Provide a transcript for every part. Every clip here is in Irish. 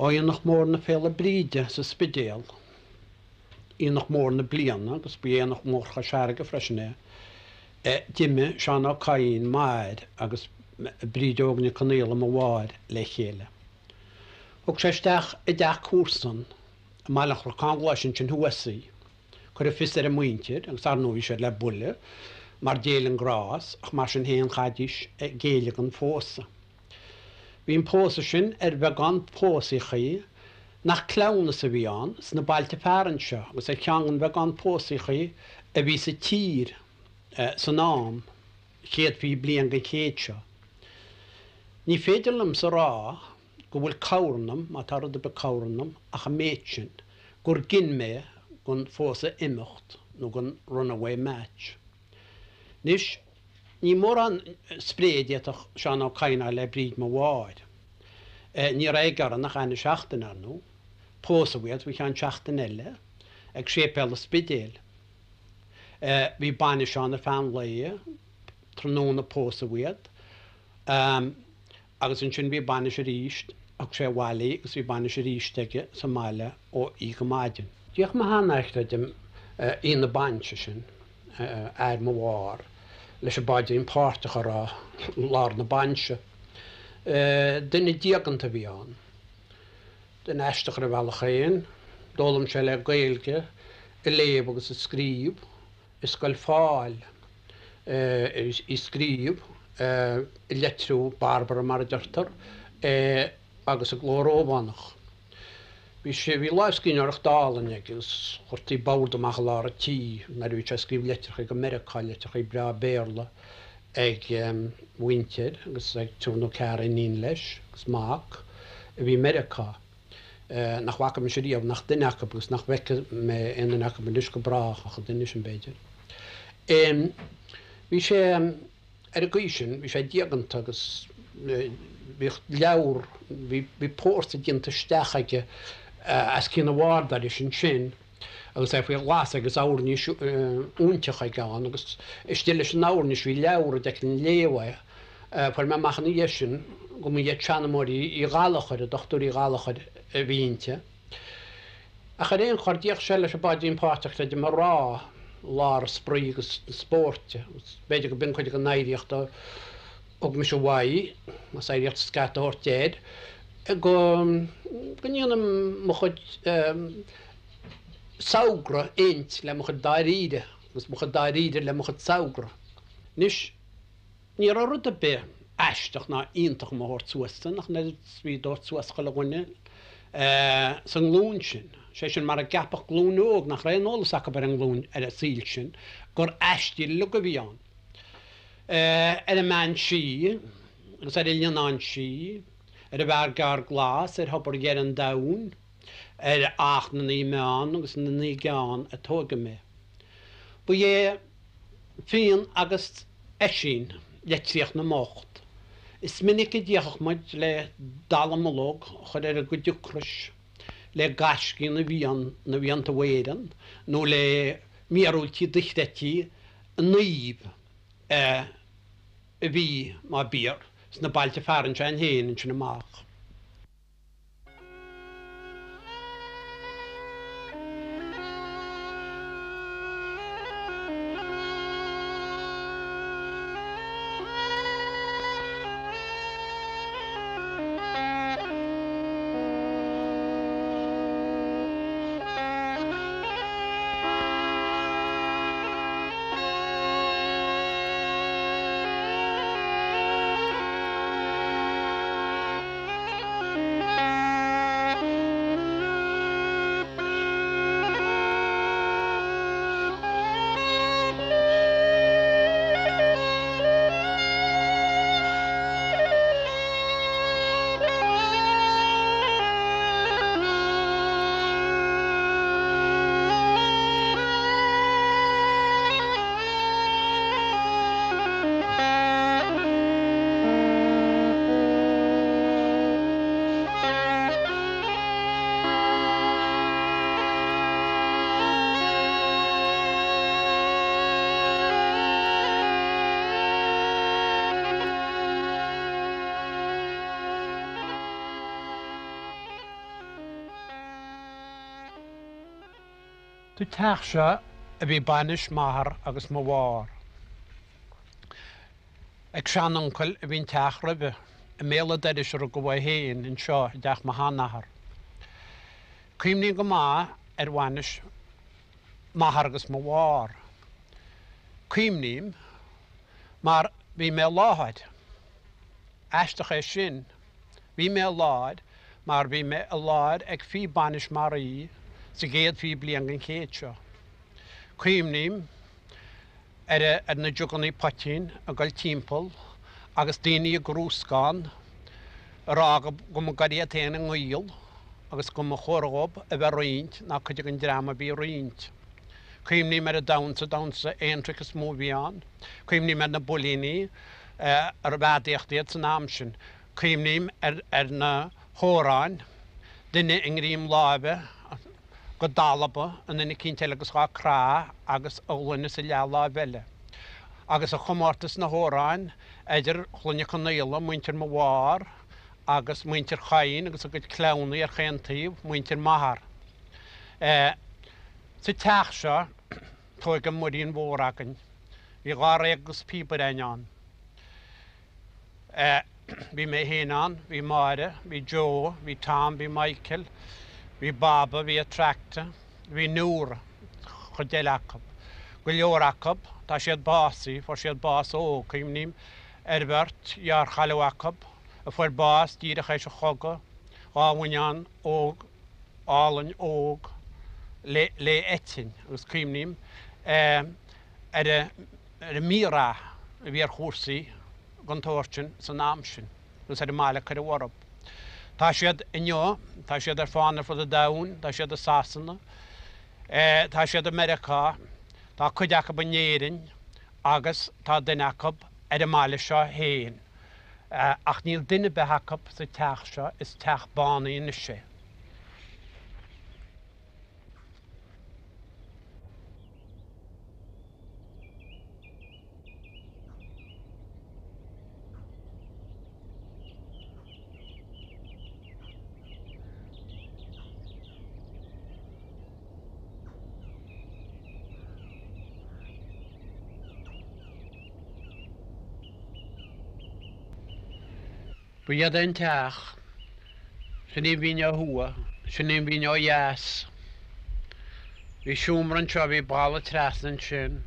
Aonach mór na Féile Bríde sa Spidéal, aonach mór na bliana agus ba aonach mór Chois Fharraige freisin é, d'imigh Seán Ó Cadhain, m'athair, agus Bríd Óg Nic Conaola, mo mháthair, le chéile. Thug sé isteach i dteach comharsan i mBaile an Chnocáin Ghlais ansin thuas í. Cuireadh fios ar a muintir agus ar ndóigh bhí siad le buille mar d'éiligh an grás ach mar sin féin chaithfidís géilleadh don phósadh. Bhí an pósadh sin ar bheagán pósaíochaí nach cleamhnas a bhí ann sna bailte fearainn seo agus ar cheann den bheagán pósaíochaí a bhí sa tír san am, chéadfaí bliain den chéad seo. Ní féidir liomsa a rá go bhfuil cabhair ionam, má tá rud ar bith cabhair ionam, ach an méid sin, gur ghin mé don phósadh imeacht nó don runaway match. Anois, ní mórán spré a d'fhéadfadh Seán Ó Cadhain a fháil le Bríd mo mháthair. Ní raibh aige uirthi ach aithne seachtaine, ar ndóigh. Pósadh iad faoi cheann seachtain eile ag séipéal an Spidéil. Bhí bainis ann ar feadh an lae, tráthnóna pósadh iad. Agus ansin bhí bainis arís, thug sé abhaile í agus bhí bainis arís aige sa mbaile ó oíche go maidin. D'fhéach mo sheanathair, creidim, oíche na bainse sin, athair mo mháthar, leis an bpaidrín páirteach a rá lár na bainse. Duine diaganta a bhí ann. Duine aisteach ar a bhealach féin. D'fhoghlaim sé le Gaeilge a léamh agus a scríobh. i Scoil Phóil í scríobh i leitriú Barbara mar a deirtear agus i gcló Rómhánach. Bhí sé, bhí lámhscríbhneoireacht álainn aige agus chuirtí bord amach i lár an tí nuair a bhí sé ag scríobh litreacha go Meiriceá, litreacha breá Béarla ag muintir agus ag triúr nó ceathrar iníon leis agus mac a bhí i Meiriceá. nach bhfaca mise riamh ach duine acu agus nach bhfeicfidh mé aon duine acu anois go brách ach an duine sin, b'fhéidir. Bhí sé, ar an gcaoi sin, bhí sé diaganta agus bhíodh leabhar, bhí pórsa déanta isteach aige as cionn a bharda leis ansin agus é faoi ghlas agus airneis iontach aige ann agus istigh leis an airneis bhí leabhar a dtiocfadh linn léamh é. Fuair mé amach ina dhiaidh sin go mba iad seanmóirí Uí Ghallchóir, an Dochtúir Uí Ghallchóir a bhí inti. Ach ar aon chor, d'fhéach sé leis an bpaidrín páirteach creidim a rá i lár an spraoi agus na spóirt agus b'fhéidir go b'in cuid den oidhríocht a thug mise uaidh, más oidhríocht is ceart a thabhairt air, go ndéanaim mo chuid samhgra a roinnt le mo chuid dáiríre agus mo chuid dáiríre le mo chuid samhgra. Anois, ní raibh rud ar bith aisteach ná iontach i mo thabhairt suas-sa, nach an oiread is a bhí á dtabhairt suas chuile dhuine sa nglúin sin. Sé sin, mar a gceapfadh glúin óg nach raibh aon eolas acu ar an nglúin, ar an saol sin, gur aistí uilig a bhí ann. Ar an mbean sí agus ar an lionán sí, ar an bhfear gearr glas, ar thobar dheireadh an domhain, ar Each na Naoi mBeann agus na Naoi gCeann a tóigeadh mé. Ba é Fíon agus Oisín litríocht na mbocht. Is minic a d'fhéachadh muid le dallamullóg a chur ar a gcuid ocrais, le gaiscí na bhFiann, na bhFiannta Éireann, nó le míorúiltí dochreidtí naomh a bhí, má b'fhíor, sna bailte fearainn s'againn féin ansin amach. Sa teach seo a bhí bainis m'athar agus mo mháthar. Ag seanuncail a bhí an teach roimhe. I mbéal an dorais a rugadh é féin, anseo i dteach mo sheanathar. Cuimhním go maith ar bhainis m'athar agus mo mháthar. Cuimhním mar bhí mé i láthair. Aisteach é sin. Bhí mé i láthair mar bhí mé i láthair ag fiú bainis Marie sa gcéad 20 bliain den chéad seo. Cuimhním ar ar na jugannaí poitín ag dul timpeall agus daoine ag grúscán ag rá go mba gaire iad féin a ngaol agus go mba chóir dhób a bheith ag roinnt ná cuid den dream a bhí ag roinnt. Cuimhním ar an damhsa, damhsa aonraic is mó a bhí ann. Cuimhním ar na builíní arbh fheadaíocht iad san am sin. Cuimhním ar na hamhráin, duine i ngreim láimhe go dalba i nduine eicínt eile agus dhá crá agus a ghloine sa leathláimh eile. Agus an chomórtas sna hamhráin idir Chloinne Conaola, muintir mo mháthar, agus muintir Chadhain agus a gcuid cleamhnaí ar chaon taobh, muintir m'athar. Sa teach seo, tóigeadh an muirín mhór againn. Bhí dháréag agus píobaire againn ann. Bhí mé féin ann, bhí Máire, bhí Joe, bhí Tom, bhí Michael, bhí Baba, bhí Attracta, bhí Nóra, chuid eile acu. Go leor acu, tá siad básaithe, fuair siad bás óg, cuimhním ar bheirt dheartháir a chailleadh acu, a fuair bás díreach éis an chogadh, dhá bhuinneán óg álainn óg le le eitinn agus cuimhním ar an mí-rath a bhí ar chúrsaí den tsórt sin san am sin agus ar an mbail a cuireadh orthu. Tá siad inniu, tá siad ar fán ar fud an domhain, tá siad i Sasana, tá siad i Meiriceá, tá cuid acu in Éirinn agus tá duine acu ar an mbaile seo féin. Ach níl duine ar bith acu sa teach seo, is teach bánaí anois é. Ba iad an teach, sin í an bhinn ó thuaidh, sin í an bhinn ó dheas. Bhí seomra anseo, bhí balla trasna ansin.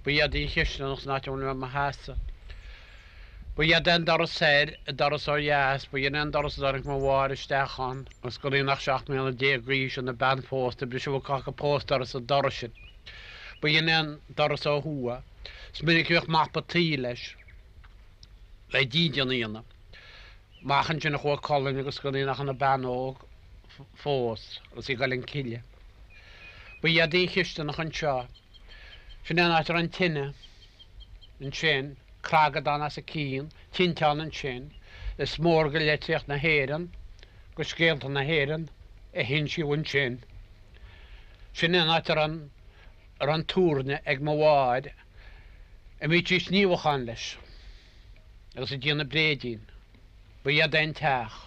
Ba iad an chisteanach san áit a bhfuil mé i mo sheasamh. Ba iad an doras soir, an doras ó dheas, ba in é an doras a dtáinig mo mháthair isteach ann agus gan í ach 17 mbliana d'aois ina bean phósta, briseadh a coca pósdoras an doras sin. Ba in é an doras ó thuaidh. Is minic a bhíodh mapa tuí leis le dídean a dhéanamh. Amach ansin a chuaigh colainn agus gan í ach ina bean óg fós agus í ag dul chun cille. Ba iad an chisteanach anseo. Sin é an áit a raibh an tine. Ansin, cragadán as a cionn, tinteán ansin. Is mór de litríocht na hÉireann, de scéalta na hÉireann a hinsíodh ansin. Sin é an áit a raibh an túirne ag mo mháthair a mbíodh sí ag sníomhachán leis agus ag déanamh bréidín. Ba iad é an teach.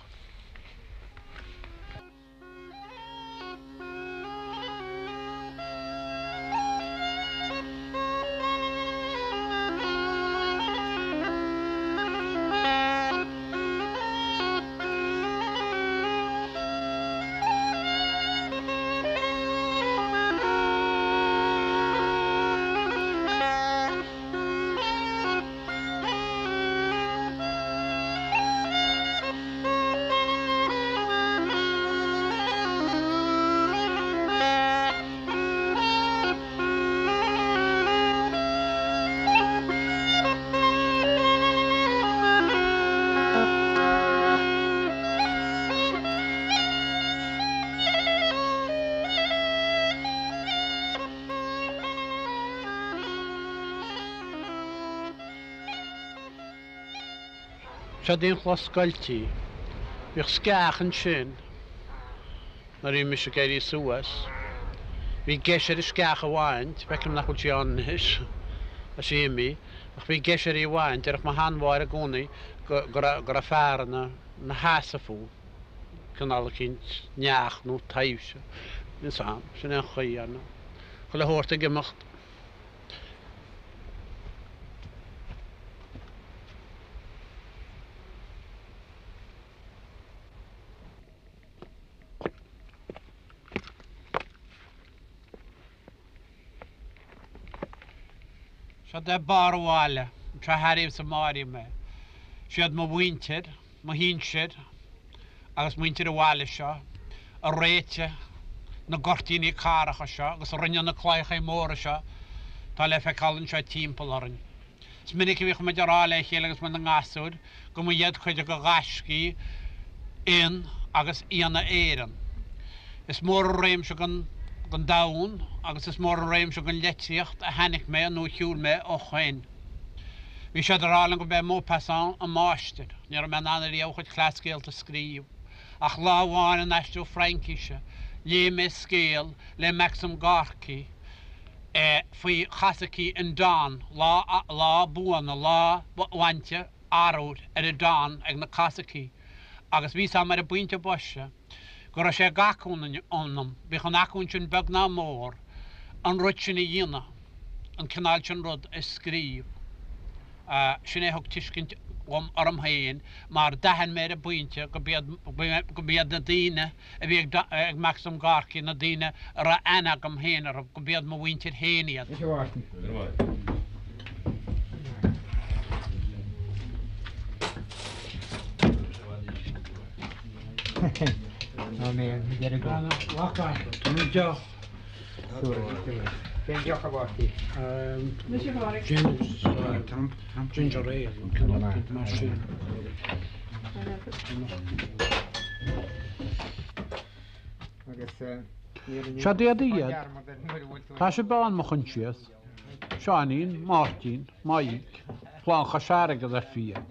Seo í an chloch scoiltí. Bhíodh sceach ansin nuair a bhí mise ag éirí suas. Bhí geis ar an sceach a bhaint, feicim nach bhfuil sí ann anois, tá sí imithe, ach bhí geis uirthi a bhaint, déarfadh mo sheanmháthair i gcónaí go raibh fear ina sheasamh fúithi, cineál eicínt, neach nó taibhse, níl 's a'm, sin é an chaoi, ar ndóigh. Chuile shórt ag imeacht. Seo é barr an bhaile, anseo ariamh sa mBáirín mé. Siad mo mhuintir, mo shinsir agus muintir an bhaile seo a réitigh na goirtíní carracha seo agus a rinne na claíochaí móra seo atá le feiceáil anseo timpeall orainn. Is minic a bhíodh muid ag rá le chéile agus muid inár ngasúir go mba iad cuid de ghaiscí Fhionn agus Fhianna Éireann. Is mór an réimse den domhan agus is mór an réimse den litríocht a thainic mé nó a shiúil mé ó shoin. Bhí siad ag rá liom go b'é Maupassant an máistir. Ní raibh mé in ann ariamh a chuid cleas-scéalta a scríobh. Ach lá amháin in aistriú Fraincise, léigh mé scéal le Maxim Gorky faoi Chosacaigh an Don, lá lá buana, lá bainte arbhair ar an Don ag na Cosacaigh agus bhí 's a'm ar an bpointe boise go raibh sé d'acmhainn ionam, bíodh an acmhainn sin beag ná mór, an rud sin a dhéanamh, an cineál sin rud a scríobh. Sin é a thug tuiscint dhom orm féin mar d'aithin mé ar an bpointe go b'iad na daoine a bhí ag Maxim Gorky, na daoine a raibh aithne agam féin orthu, go b'iad mo mhuintir féin iad. Ginger ale, mar sin. Seod iad iad. Tá sibh beo in mo choinsias. Seáinín, Máirtín, Maidhc, Clann Chois Fharraige dar fia.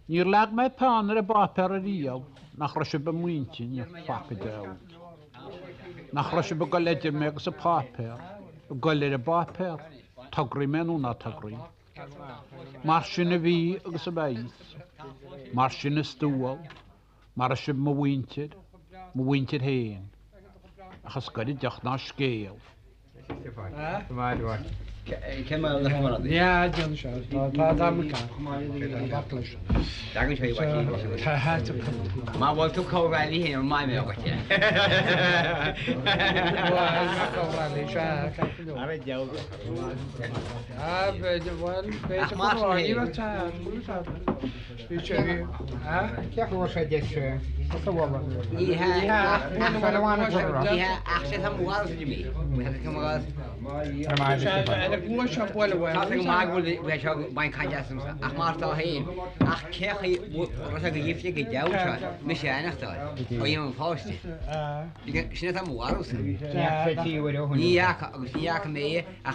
Níor leag mé peann ar an bpáipéar ariamh nach raibh sibh i m'intinn, a phaca diabhal. Nach raibh sibh ag dul idir mé agus an páipéar, ag dul ar an bpáipéar, tograí mé nó ná tograí. Mar sin a bhí agus a bheas. Mar sin is dual. Mar is sibh mo mhuintir, mo mhuintir féin. Ach is gaire deoch ná scéal. Ach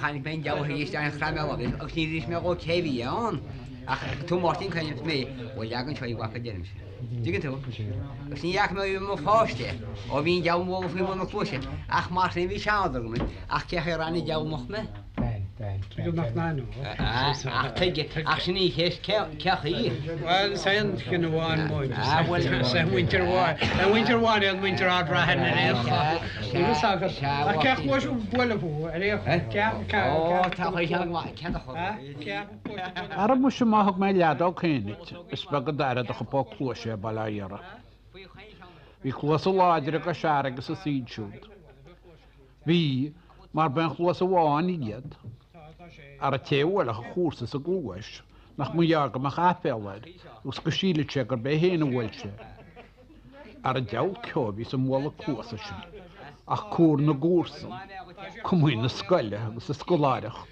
tháinig mé an deabhal thíos isteach an chraith mé lámh agus níor inis mé dhó cé bhí ann. Ach tú Máirtín Coyne mé, bhuel leag anseo í mhac a deirimse. Dtuigeann tú? Agus ní fhaca mé ó bhí mé i mo pháiste, ó bhí an deabhal mó faoi bhun na cluaise, ach mar sin bhí seanadóir agam, ach cé chaoi a raibh an deabhal moch mé? Tuige nach n-aithneodh. Ach tuige, ach sin í an cheist, cé chaoi? Bhuel, is é an chine amháin muid, is é muintir amháin, é muintir amháin é an muintir Ard Raithin ar aon chor. Ach cé chluais a buaileadh thú ar aon chor? Cé, cé, Ó, tá chuid cheann maith, cé do chor? Ara muise má thug mé leadóg féin duit, is beag an t-aire do chupóg cluaise é, bail ó Dhia ort. Bhí cluasa láidre i gCois Fharraige sa saol siúd. Bhí, mar b'aon chluas amháin iad. Ara an té a bhuailfeadh a chomharsa sa gcluais, nach mba ghearr go mbeadh aiféala air agus go sílfeadh sé gurb é féin a bhuail sé. Ara an diabhal ceo a bhí sa mbualadh cluasa sin ach cúr na gcomharsan, cumaí na scoile agus an scoláireacht.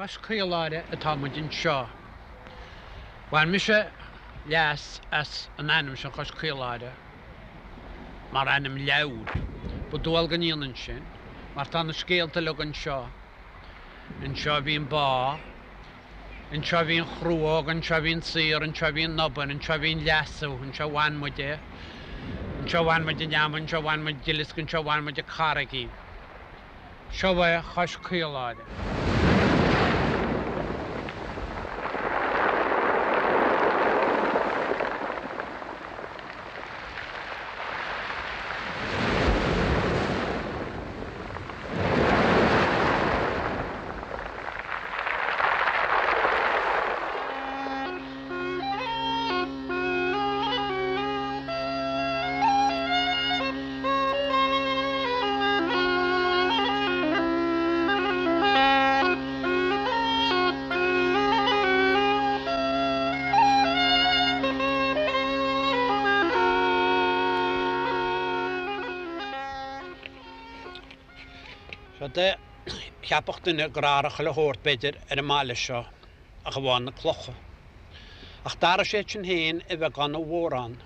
Cois Caoláire atá muid anseo. Bhain mise leas as an ainm sin Cois Caoláire mar ainm leabhair. Ba dual go ndéanfainn sin mar tá na scéalta uilig anseo. Anseo a bhí an bá, anseo a bhí an chruóg, anseo a bhí an saor, anseo a bhí an obair, anseo a bhí an leasú, anseo a bhain muid é, anseo a bhain muid an fheamainn, anseo a bhain muid duileasc, anseo a bhain muid an carraigín. Seo é Cois Caoláire. Seo é, cheapfadh duine gur athraigh chuile shórt, b'fhéidir, ar an mbaile seo ach amháin na clocha. Ach d'athraigh siad sin féin a bheagán nó a mhórán.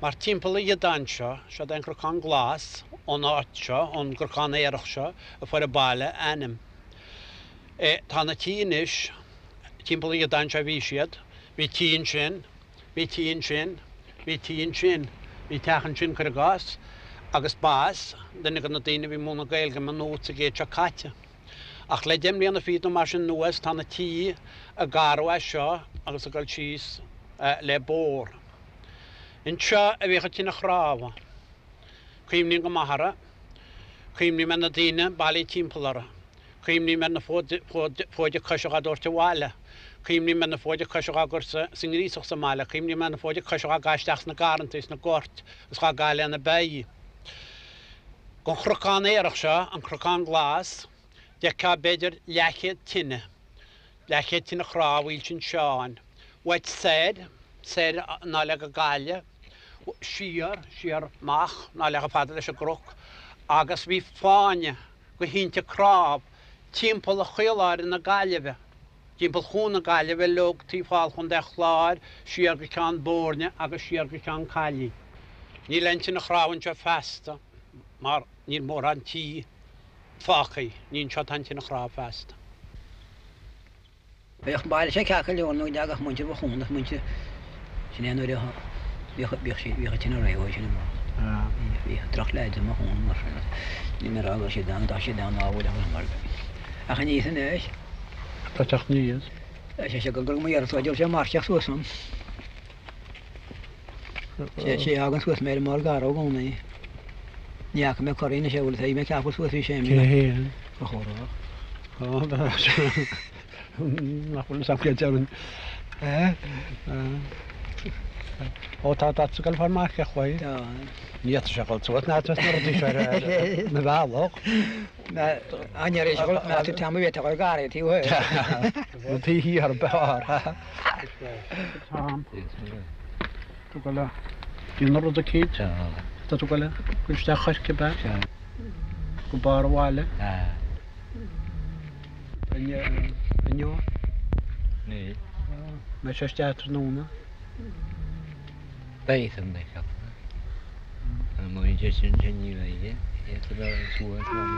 Mar timpeall an ghiodáin seo, seod é an Cnocán Glas, ón áit seo, ón gcnocán fhéarach seo, a fuair an baile a ainm. Tá na tithe anois, timpeall an ghiodáin seo a bhí siad, bhí tí ansin, bhí tí ansin, bhí tí ansin, bhí teach ansin, cuir i gcás, agus b'as, duine de na daoine a bhí ag múineadh Gaeilge i Maigh Nuad sa gcéad seo caite. Ach le deich mbliana fichead nó mar sin anuas tá na tithe ag athrú as seo agus ag dul síos le bóthar. Anseo a bhíodh an tine chnámha. Cuimhním go maith uirthi. Cuimhním ar na daoine bailithe timpeall uirthi. Cuimhním ar na fóide coise dhá dtabhairt abhaile. Cuimhním ar na fóide coise dhá gcur sa ngríosach sa mbaile. Cuimhním ar na fóide coise dhá gcaitheamh isteach sna garrantaí, sna goirt agus dhá gcaitheamh lena beithígh. Gon chnocán fhéarach seo, an Cnocán Glas, d'fheicfeá b'fhéidir leathchéad tine, leathchéad tine chnámh oilte anseo ann. Uait soir, soir ná le go Gaillimh, siar, siar amach ná le chomh fada leis an gcnoc, agus bhí fáinne go thinte cnámh timpeall Chaoláire na Gaillimhe. Timpeall Chuan na Gaillimhe uilig, taobh thall Chontae an Chláir, siar go Ceann Boirne agus siar go Ceann Caillí. Níl aon tine chnámh anseo feasta mar níl mórán tí fágtha. Ní anseo atá an tine chnámh feasta. Bheadh an baile seo ceart go leor nuair a dtagadh muintir Mhathúna agus muintir Sin é nuair a bhíodh bhíodh an tine réidh uaidh sin amach. Bhíodh droch leaids i Mathúna mar sin. Níl mé ag rá go raibh siad ann, tá siad ann á bhfuil ach mar ach aníos anois. Tá teacht aníos. Tá sé go go mo dheartháir dúirt sé mairteach suas ann. Sé sé a fhágann suas mé ar an mbarr garbh i gcónaí. Ní fhaca mé corraí anois é bhfuil a fhios ag mé ceapadh suas bhí sé Cé hé? Go chomhrá. Nach bhfuil fhios agam cé déarfainn. Ó tá tá tú ag fáil mairteach uaidh. Tá. Ní fhéadfadh sé dhul suas ná na rudaí seo ar na bhealach. An ndéarfaidh sé meas tú teanga bhí ar garraí taobh thoir. Taobh thiar b'fhearr. Tom. Tú go le déanamh rud eicínt. Tá tú go le cur isteach choirce ab ea? Go barr an bhaile. Inniu? Níl. Mbeidh sé isteach tráthnóna? Beidh san beidh ceaptha. An mbeidh sé sin sin ní bheidh é sa bheith suas mar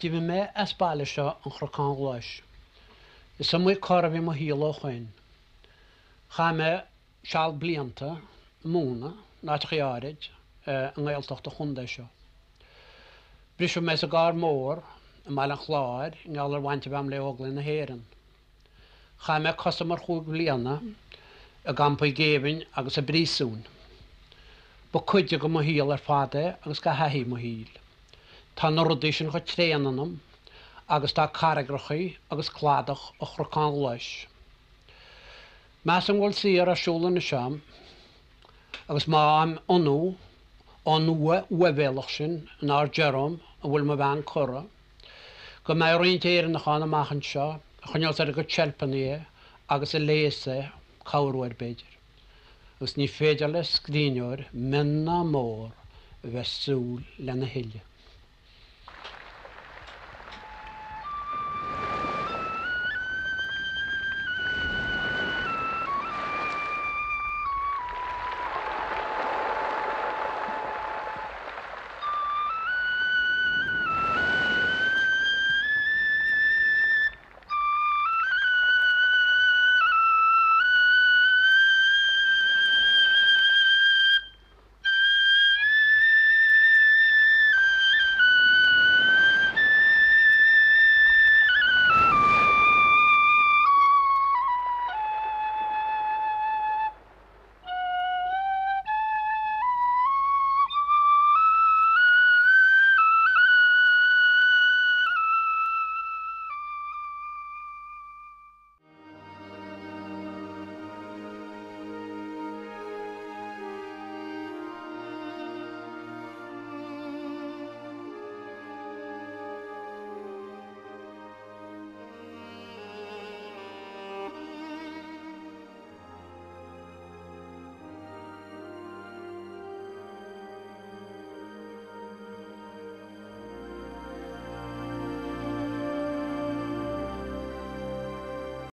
D'imigh mé as baile seo an Chnocáin Ghlais. Is iomaí cor a bhí i mo shaol ó shoin. Chaith mé seal blianta ag múineadh in áiteachaí áirid i nGaeltacht an chontae seo. Briseadh mé sa gcarr mór i mBaile an Chláir i ngeall ar bhaint a bheith agam le Óglaigh na hÉireann. Chaith mé cosamar chúig bhliana i gcampaí géibhinn agus i bpríosúin. Ba cuid de mo shaol ar fad é agus de thaithí mo shaoil. Tá na rudaí sin chomh tréan ionam agus tá carraigreachaí agus cladach an Chnocáin Ghlais. Measaim go bhfuil saothar ar siúl anois agam agus má fhaighim ionú ón uaigh uaibhéalach sin in Ard Jerome a bhfuil mo bhean curtha, Go mbeidh roinnt Éireannach ann amach anseo a choinneos ar a gcuid seilfeanna é agus a léas é, corruair b'fhéidir. Agus ní féidir le scríbhneoir, mion ná mór, a bheith ag súil lena thuilleadh.